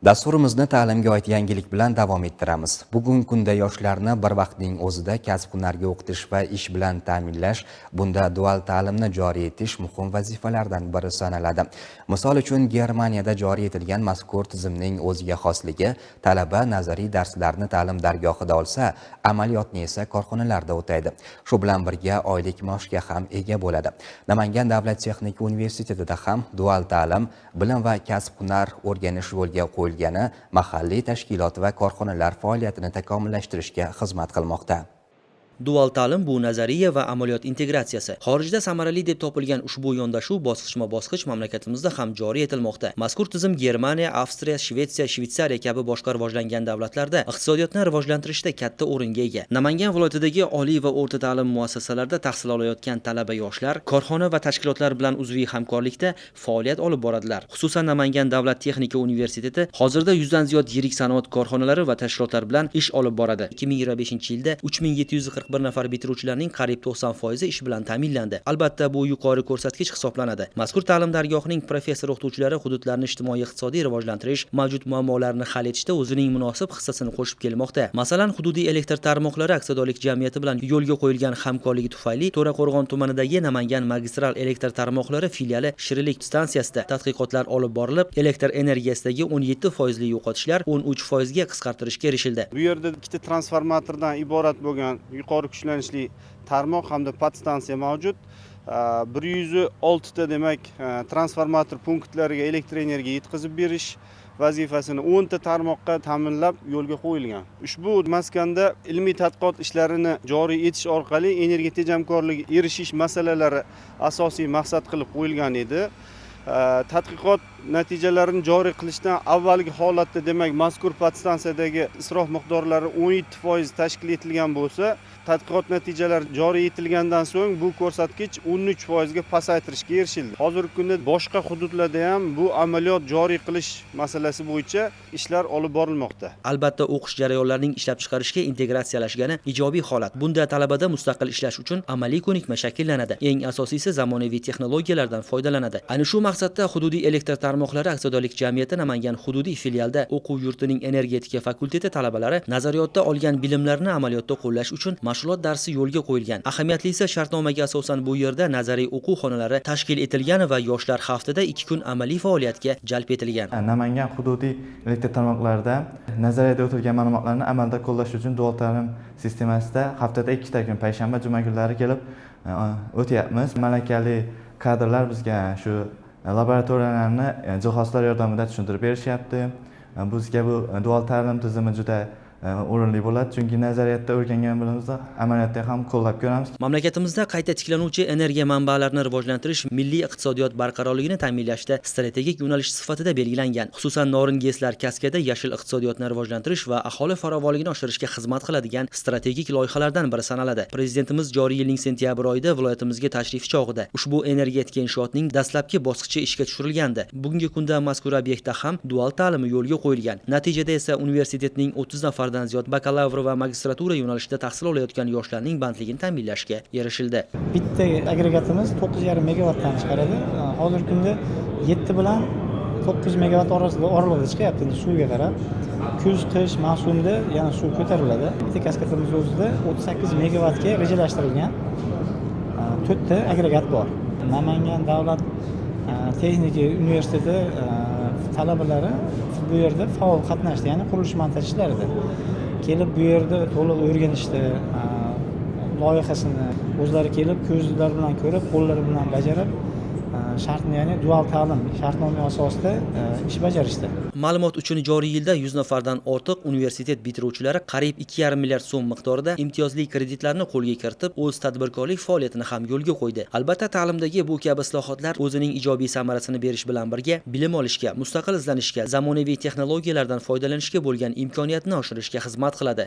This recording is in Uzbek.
Dasturimizni ta'limga oid yangilik bilan davom ettiramiz. Bugungi kunda yoshlarni bir vaqtning o'zida kasb-hunarga o'qitish va ish bilan ta'minlash, bunda dual ta'limni joriy etish muhim vazifalardan biri sanaladi. Misol uchun, Germaniyada joriy etilgan mazkur tizimning o'ziga xosligi, talaba nazariy darslarni ta'lim dargohida olsa, amaliyotni esa korxonalarda o'taydi. Shu bilan birga oylik maoshga ham ega bo'ladi. Namangan davlat texnika universitetida ham dual ta'lim, bilim va kasb-hunar o'rganish yo'lga qo'yilgani mahalliy tashkilot va korxonalar faoliyatini takomillashtirishga xizmat qilmoqda. Dual ta'lim bu nazariya va amaliyot integratsiyasi. Xorijda samarali deb topilgan ushbu yondashuv bosqichma-bosqich mamlakatimizda ham joriy etilmoqda. Mazkur tizim Germaniya, Avstriya, Shvetsiya, Shvetsariya kabi boshqa rivojlangan davlatlarda iqtisodiyotni rivojlantirishda katta o'ringa ega. Namangan viloyatidagi oliy va o'rta ta'lim muassasalarida tahsil olayotgan talaba yoshlar korxona va tashkilotlar bilan uzviy hamkorlikda faoliyat olib boradilar. Xususan, Namangan davlat texnika universiteti hozirda 100 dan ziyod yirik sanoat korxonalari va tashkilotlar bilan ish olib boradi. 2025-yilda 3741 nafar bitiruvchilarning qariyb 90% ish bilan ta'minlandi. Albatta, bu yuqori ko'rsatkich hisoblanadi. Mazkur ta'lim dargohining professor o'qituvchilari hududlarni ijtimoiy-iqtisodiy rivojlantirish, mavjud muammolarni hal etishda o'zining munosib hissasini qo'shib kelmoqda. Masalan, hududiy elektr tarmoqlari aksiyadorlik jamiyati bilan yo'lga qo'yilgan hamkorligi tufayli To'raqo'rg'on tumanidagi Namangan magistral elektr tarmoqlari filiali Shirinlik stansiyasida tadqiqotlar olib borilib, elektr energiyasidagi 17% yo'qotishlar 13% ga qisqartirishga erishildi. Bu yerda ikkita transformatordan iborat bo'lgan yuqori kuchlanishli tarmoq hamda podstansiya mavjud. 106 ta demak transformator punktlariga elektr energiya yetkazib berish vazifasini 10 ta tarmoqqa ta'minlab yo'lga qo'yilgan. Ushbu maskanda ilmiy tadqiqot ishlarini joriy etish orqali energiya tejamkorligiga erishish masalalari asosiy maqsad qilib qo'yilgan edi. Tadqiqot natijalarini joriy qilishdan avvalgi holatda demak mazkur podstansiyadagi isrof miqdorlari 17% tashkil etilgan bo'lsa, tadqiqot natijalari joriy etilgandan so'ng bu ko'rsatkich 13% ga pasaytirishga erishildi. Hozirgi kunda boshqa hududlarda ham bu amaliyot joriy qilish masalasi bo'yicha ishlar olib borilmoqda. Albatta, o'qish jarayonlarining ishlab chiqarishga integratsiyalashgani ijobiy holat. Bunda talabada mustaqil ishlash uchun amaliy ko'nikma shakllanadi. Eng asosiysi, zamonaviy texnologiyalardan foydalanadi. Ana shu maqsadda hududiy elektr tarmoqlari aksiyadorlik jamiyati Namangan hududiy filialida o'quv yurtining energetika fakulteti talabalari nazariyotda olgan bilimlarini amaliyotda qo'llash uchun mashg'ulot darsi yo'lga qo'yilgan. Ahamiyatlisi, shartnomaga asosan bu yerda nazariy o'quv xonalari tashkil etilgan va yoshlar haftada 2 kun amaliy faoliyatga jalb etilgan. Namangan hududiy elektr tarmoqlarida nazariyada o'tilgan ma'lumotlarni amalda qo'llash uchun dual ta'lim sistemasida haftada 2 ta kun, payshanba, juma kunlari kelib o'tyapmiz. Malakali kadrlar bizga shu laboratoriyalarni jihozlar yordamida tushuntirib berishyapti. Bizga bu dual ta'lim tizimi juda o'rinli bo'ladi, chunki nazariyatda o'rgangan bilimimizni amaliyotda ham qo'llab ko'ramiz. Mamlakatimizda qayta tiklanuvchi energiya manbalarini rivojlantirish milliy iqtisodiyot barqarorligini ta'minlashda strategik yo'nalish sifatida belgilangan. Xususan, Norin GESlar kaskada yashil iqtisodiyotni rivojlantirish va aholi farovonligini oshirishga xizmat qiladigan strategik loyihalardan biri sanaladi. Prezidentimiz joriy yilning sentyabr oyida viloyatimizga tashrifi chog'ida ushbu energetika inshootning dastlabki bosqichi ishga tushirilgandi. Bugungi kunda mazkur obyektda ham dual ta'limi yo'lga qo'yilgan. Natijada esa universitetning 30 nafardan ziyod bakalavr va magistratura yo'nalishida tahsil olayotgan yoshlarning bandligini ta'minlashga erishildi. Bitta agregatimiz 9,5 megavatdan chiqaradi. Hozirgi kunda 7 bilan 9 megavat orasida oralig'ida chiqyapti. Endi suvga qarab, kuz, qish mavsumida yana suv ko'tariladi. Bitta kaskadimiz o'zida 38 megavatga rejalashtirilgan 4 ta agregat bor. Namangan davlat texnika universiteti talabalari bu yerda faol qatnashdi, ya'ni qurilish montaj ishlarida. Kelib bu yerda to'liq o'rganishdi, loyihasini o'zlari kelib ko'zlari bilan ko'rib, qo'llari bilan bajarib, shartni, ya'ni dual ta'lim shartnoma asosida ish bajarishdi. Ma'lumot uchun, joriy yilda 100 nafardan ortiq universitet bitiruvchilari qariyb 2,5 milliard so'm miqdorida imtiyozli kreditlarni qo'lga kiritib, o'z tadbirkorlik faoliyatini ham yo'lga qo'ydi. Albatta, ta'limdagi bu kabi islohotlar o'zining ijobiy samarasini berish bilan birga bilim olishga, mustaqil izlanishga, zamonaviy texnologiyalardan foydalanishga bo'lgan imkoniyatni oshirishga xizmat qiladi.